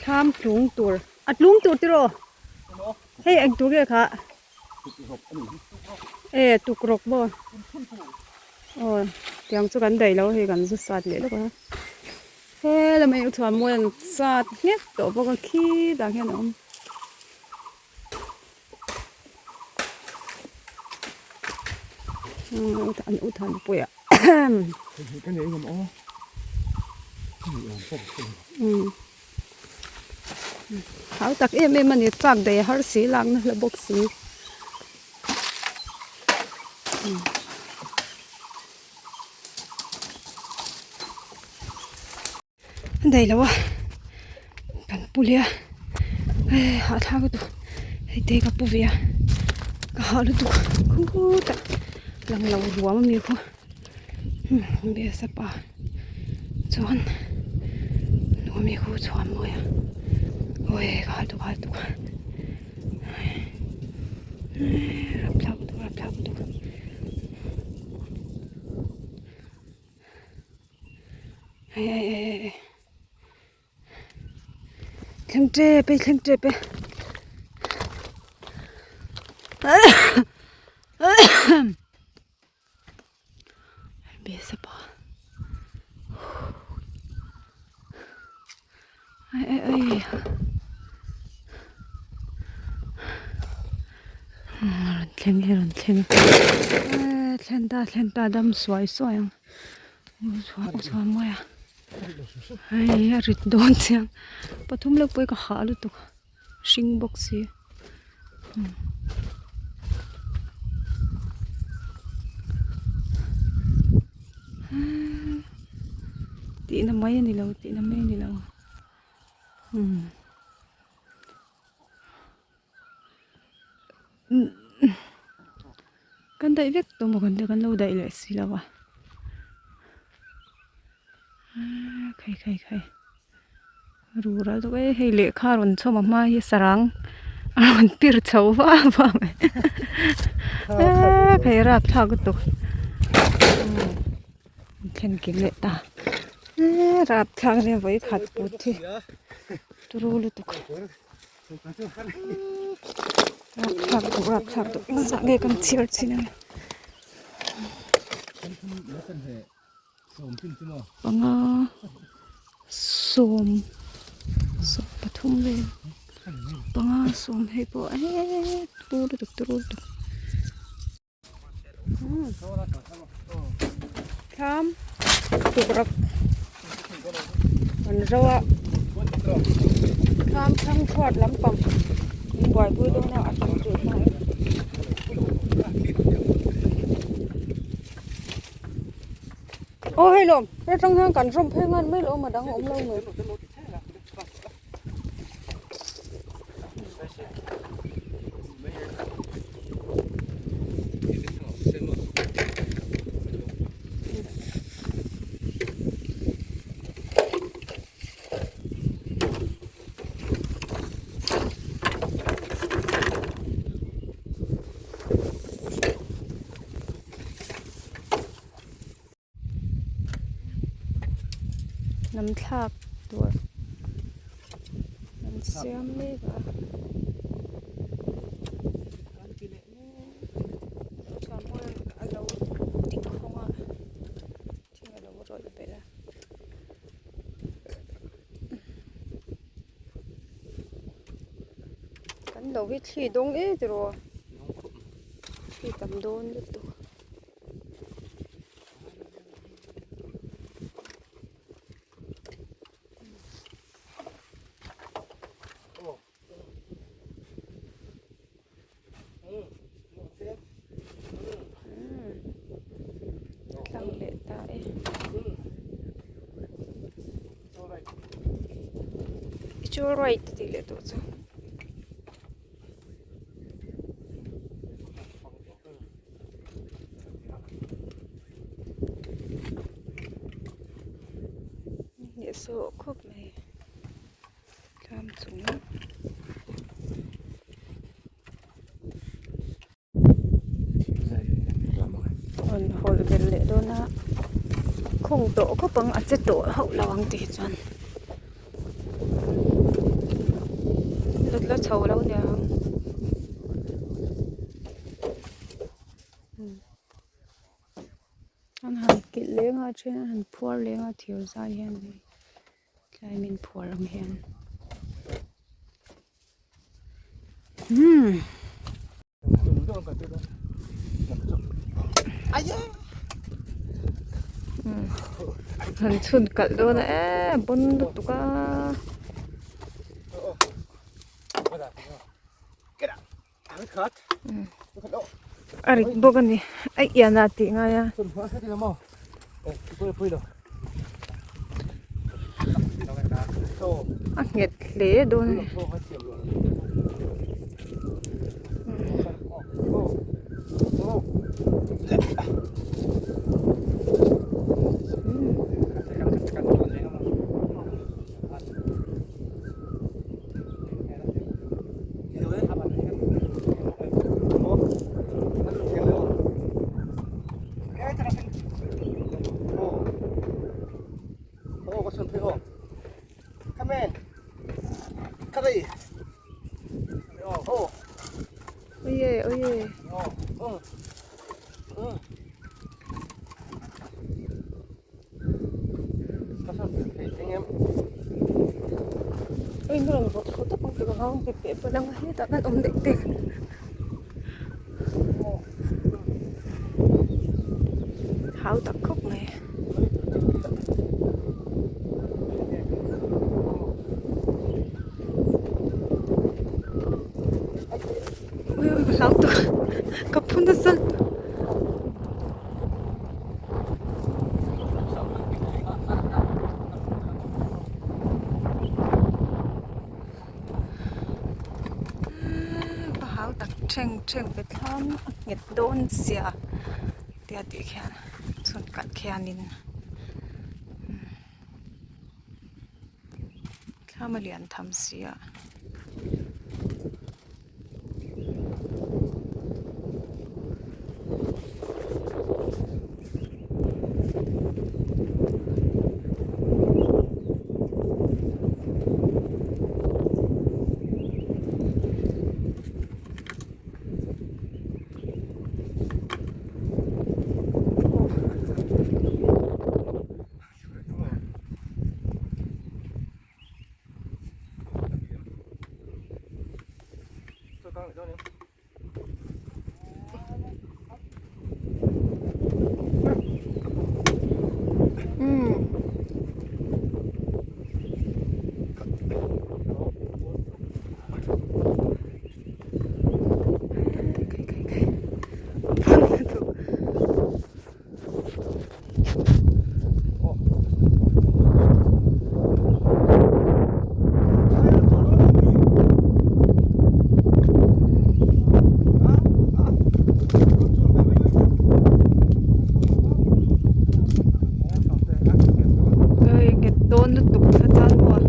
Thlam tlung tur a tlung tur tiraw hei eng tur nge kha e tukrawk maw aw tiang chu kan daih lo hei kan zu sat leh lawk a he lamah hian chhuan mawi an sat nghet tawh bawk a khitah khian a awm. An u than pui a hau tak em em a ni chak daih a har si lakna hla bawk si a daih lo a kan pu leh a hei hahthlak lutuk hei te ka pu ve a ka hah lutuk khutah lang lo ruam ami khaw besa pa chuan nuam hi khu chhuah mawi a awi ka hah lutuk hah lutuk rapthlak lutuk rapthlak lutuk. Hei hei hei hei thleng tep e thleng tep e besa pa ai ai ai rawn thleng e rawn thleng e thlen ta thlen ta dam suai suai ang. Chhuah mawi a hei a rit dawn chiang pathum lek pawh hi ka hah lutuk hring bawk si tihna mai a ni lo tihna mai a ni lo umm. Kan daih vek tawh maw kan kan lo daih leh si lo a khai khai khai rural deuh e hei lehkha a rawn chhawm a hma hi sarang a rawn pir chho va va mai eee rapthlak lutuk an thlen kim leh ta eee rapthlak ania vawikhat put hi turu lutuk. Rapthlak duh rapthlak duh engzah nge kan chhiar chin ang panga sawm sawm pathum vel panga sawm hei pawh eee tur lutuk tur lutuk. Thlam tukrak an zo a thlam thlang chhuat lampang in buaipui dawn a a tam tur hma in aw hei lawm hetang hian kan zawm phei ngan mai lo a dang a awm lo mai. Lam thlak tur an siam mek a a lo dik hawng a thing a lo rawlh belh a. Kan lo hi thli dawng e tiraw thli tam dawn lutuk. Tlang leh ta e. It's all right tih leh tawh chu. Hnehsawh khawp mai tlam chung rawn hawlh belh leh dawn a khawng tawh khawp ang a che tawh hauh lo ang tih hi chuan. chho lo nia an han kilh leng a then an han phuar leng a thir zai hian hei tlai min phuar ang hian umm. Han chhun kalh dawn a e bon lutuk a. A rit bawk a ni a ian ah tih ngai a. A nghet hle dawn a ni. Hau tak khawp mai. Ui ui ka hlau tuk ka phu nasa. Ka hau tak theng theng ve thlam a nghet dawn sia tia tih khian chhun kalh khianin thlam a lian tham sia. Nghet dawn lutuk kha chuan maw.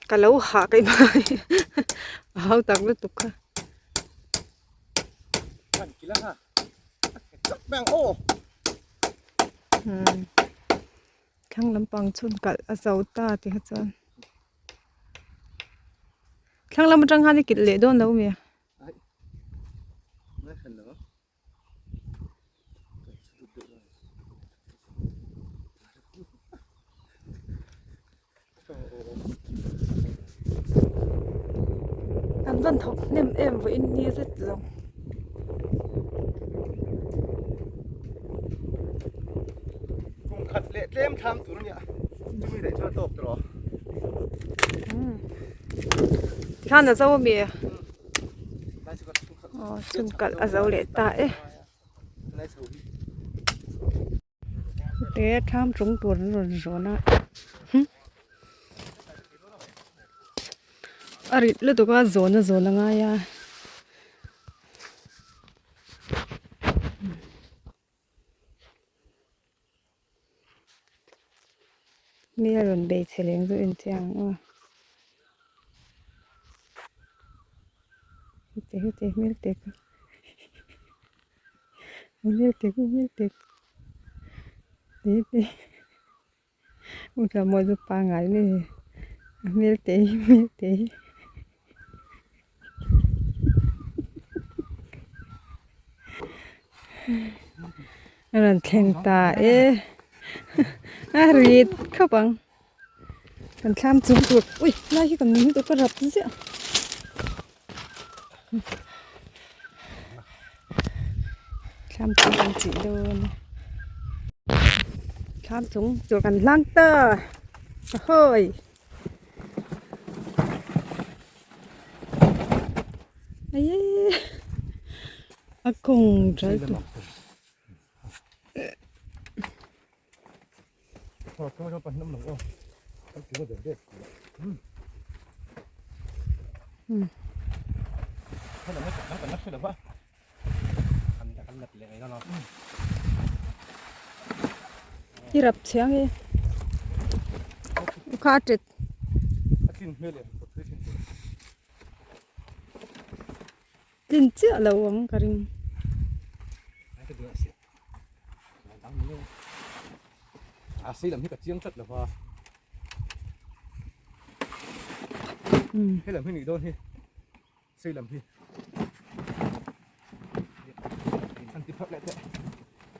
Ka lo hah keimah a hau tak lutuk kha. Thlang lampang chhun kalh a zo ta ti kha chuan thlang lam atang khan i kilh leh dawn lo mi a. An van thawk hnem em vawiin ni zet zawng. Kum khat leh tlem thlam tur ania chumi daih chuan a tawk tawh. Tikhan a zo ami? Aw chhun kalh a zo leh ta e. Te thlam chung tur an rawn zawn a a rit lutuk a zawn a zawn a ngai a. Mi a rawn bei chhe leng chu en chiang ang aw heti heti hmel te kha. Hmeltek hmeltek te te utla mawi chu pangngai mai a ni a hmel te hi hmel te hi a rawn thleng ta e a rit khawp ang kan thlam chung tur ui lai hi kan min ka rap ziah. Thlam chung kan chih dawn a thlam chung tur kan hlang ta hawi. A kawng ṭal tu. I rap chhiang e kha a ṭet. Tlin chiah lo ang ka ring. A sei lam hi ka chiang tlat lo va. He lam hi nih dawn hi. Sei lam hi. An ti phak leh teh.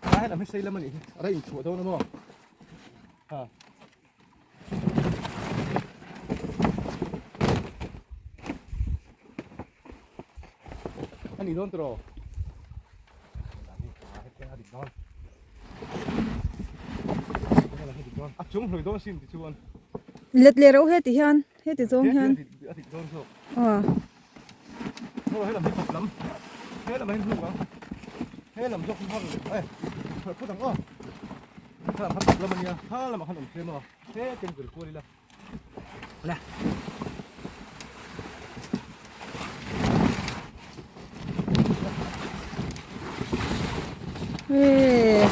A he lam hi sei lam a nih hi. A la inchhuah dawn a maw? Ha. A nih dawn tawh. A chung hlui dawn sin ti chuan. Let leh reuh heti hian heti zawng hian. A dik dawn zawk. Aw. He lam hi kawp lam. He lam hi hnuk ang. He lam zawk hi har eh phawt phawt ang aw. He lam kha kawp lam ania. Kha lamah khan awm tlem a. He ken vir kual ila.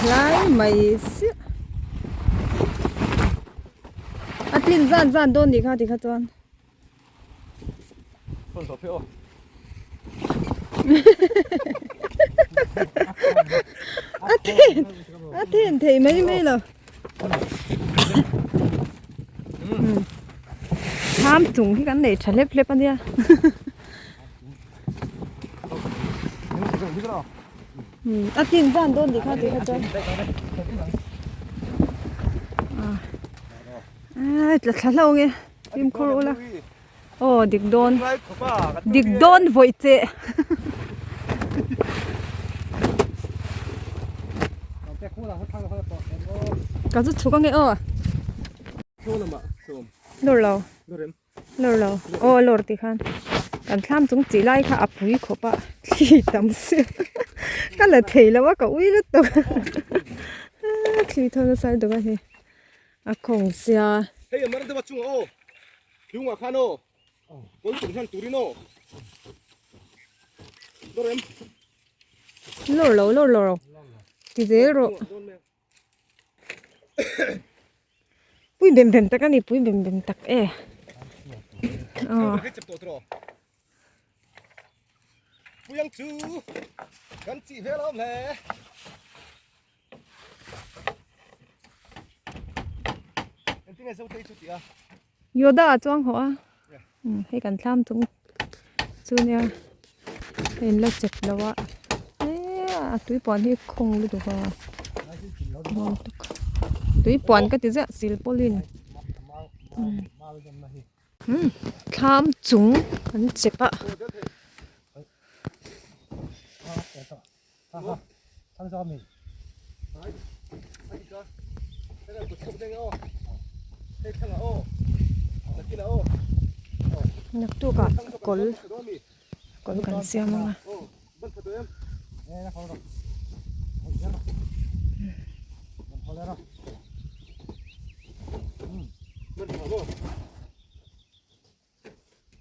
Hlai mai siah a tlin zan zan dawn nih kha tikha chuan. A then a then thei mai mai lo. Thlam chung hi kan nei tha hlep hlep a nia. A tin zan dawn tih kha tih kha chuan. A tla thla hlauh nge fimkhur ula. Aw dik dawn dik dawn vawi che. Ka chu chhuk ange aw. Lawr lo lawr lo aw lawr ti khan kan thlam chung chih lai kha a pui khawp a thli tam si ka la thei lo a ka ui lutuk thli thaw nasa lutuk a hei. A khawng sia. Hei a mar deuh a chungah aw. Lungah khan aw. Kawl tum hlan turin aw. Lawr em? Lawr lo lawr lo ro. Ti zel rawh. Pui bem bem tak a ni pui bem bem tak e. Aw. Pui ang chu kan chih vel a awm hle. Yoda a chuang hawh a hei kan thlam chung chu nia hei in la chep lo a eee a tui puan hi khawng lutuk a tui puan ka ti ziah silpaulin thlam chung an chep a. Naktukah kawl kawl kan siam ang a.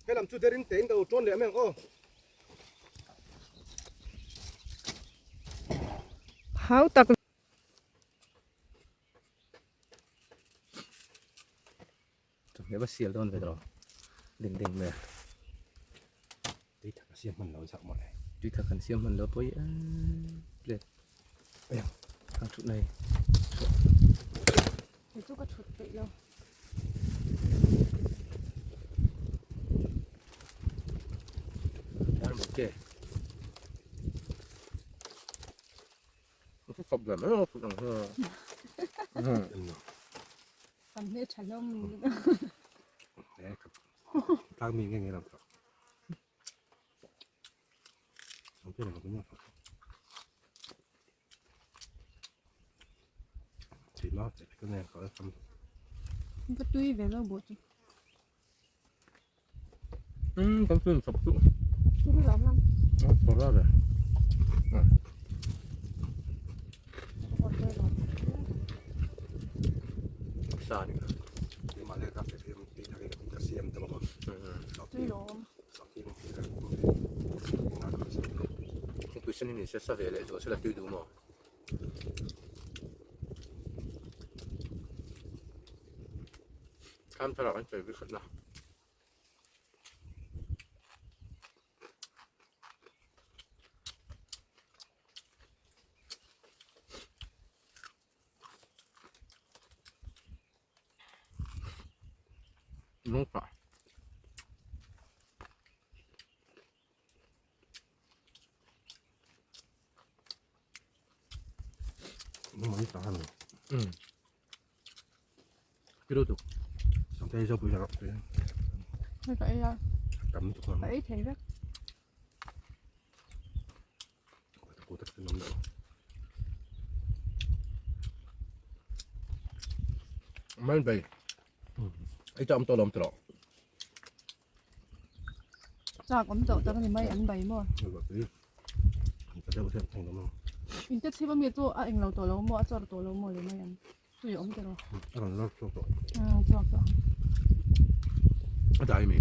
Helam chu derin tein ka lo tawn leh mai ang aw. Hau tak. Chawhmeh va sial dawn ve tawh ding ding mai a. Tui thak a siam hman lo zak mawle. Tui thak kan siam hman lo pawh hi eee plate. Kan thut nei. Kei chu ka thut peih lo. Kan hmel tha hlawm. Va tui ve lo bawh chu. Kan film chawp chu. Chu hi lo hman. Thawra ve. Sa ni. Tui lawm. Thingpui sen hi ni se sa ve leh zual se la tui duh maw? Thlam thar ah kan sawi bik hrat na. Lungpah. Kilo tu. Hei ka ei a. Ka ei thei vek. Man bay. Ei chak awm tawh lo awm tawh lo. Chak awm tawh tak a ni mai an bai maw. In te chhip ami chu a englo tawh lo maw a chawr tawh lo maw le mai an tui awm tawh lo. Chhuak tawh. A dai mi.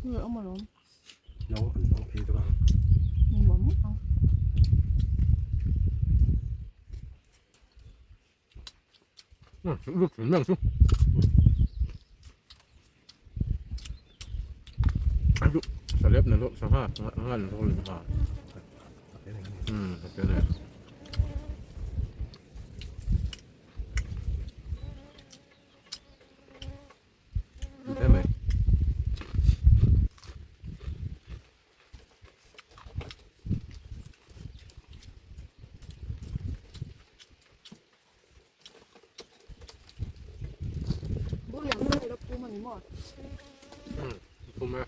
Tui awm alawm. Bur lian deuh ila pum a ni maw? Pum e.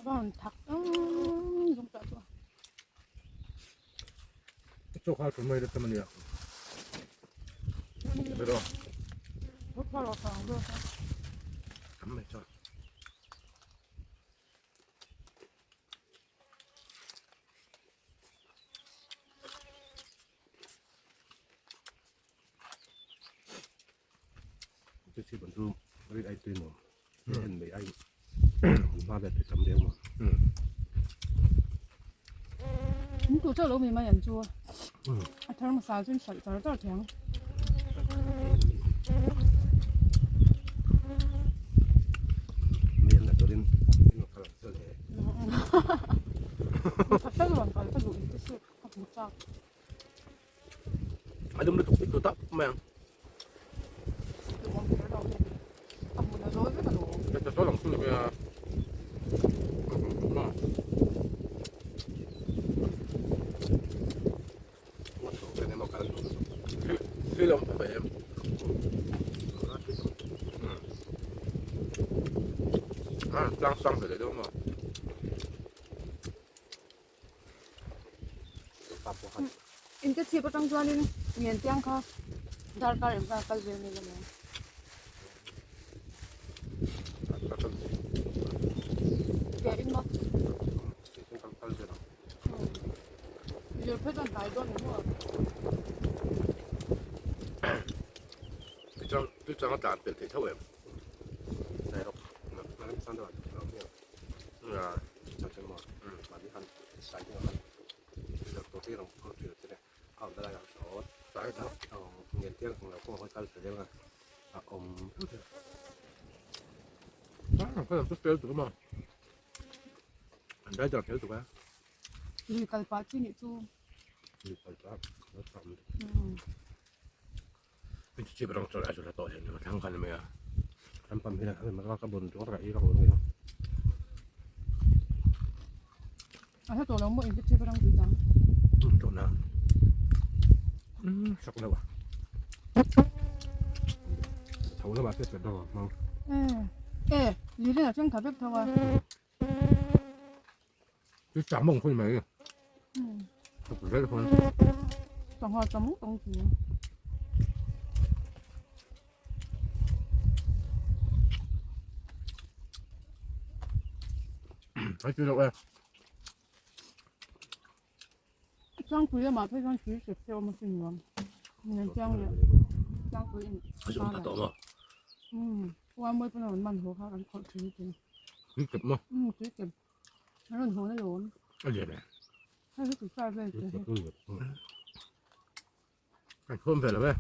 A va han thak ang zawng tah chu. Chaw kha ṭul mai deuh tam a nia. Ber aw. Tam mai chuan. An tu chauh lo mi mai an chu a thar hmasa chuan hralh char char thei ang. A lum lutuk lutuk tak mai ang. tlang sang ve leh deuh maw? Inte chhip atang chuanin Ngiantiang kha darkar engzah kal ve mai emaw. Ke in maw? Zir phei chuan hnai dawn emaw. Tichuan tichuan a tlan pel thei tho em? Lui kal pah chi nih chu. A hla tawh lo maw in chip rang tui tang. E lilin a thleng tha vek tho a. Sangha tam tawng si. Tlangpui lamah phei chuan tui sep te a awm a sin nuam. Nen chiang leh tlangpui in uam mawi pawn a rawn man haw kha kan khawlh thin chu. Tui kep maw? Umm tui kep. A rawn haw na lo awm. A lian e. Hei hi tui far vel te hi. Kan khawm ve lo e.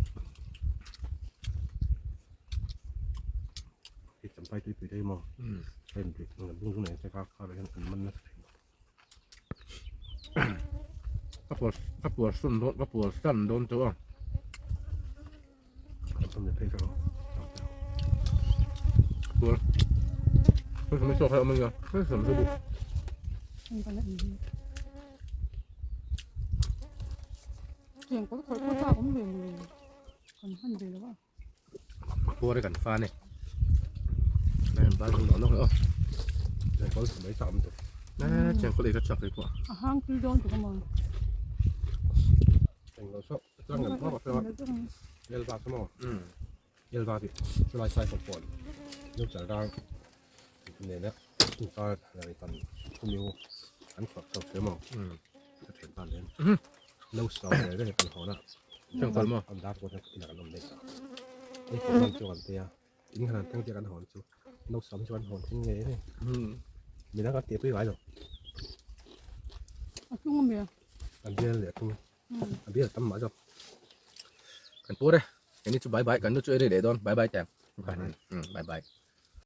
Ka puar ka puar sun dawn ka puar san dawn tawh a. Puar. Hei sawm hi chawk hi a awm ania hei sawm hi buh. Tiang kawr khawih pawh chak awm ve maw le kan hman ve lo a. Puar hi kan fan e. Chengkawl ei ka chak ei pawh. A hang tui dawn tuk a maw. Chengkawl maw? A tlung a mi a. Kan pur e. Keini chu bye bye kan nu chu ei rei leh dawn bye bye teh. Bye bye.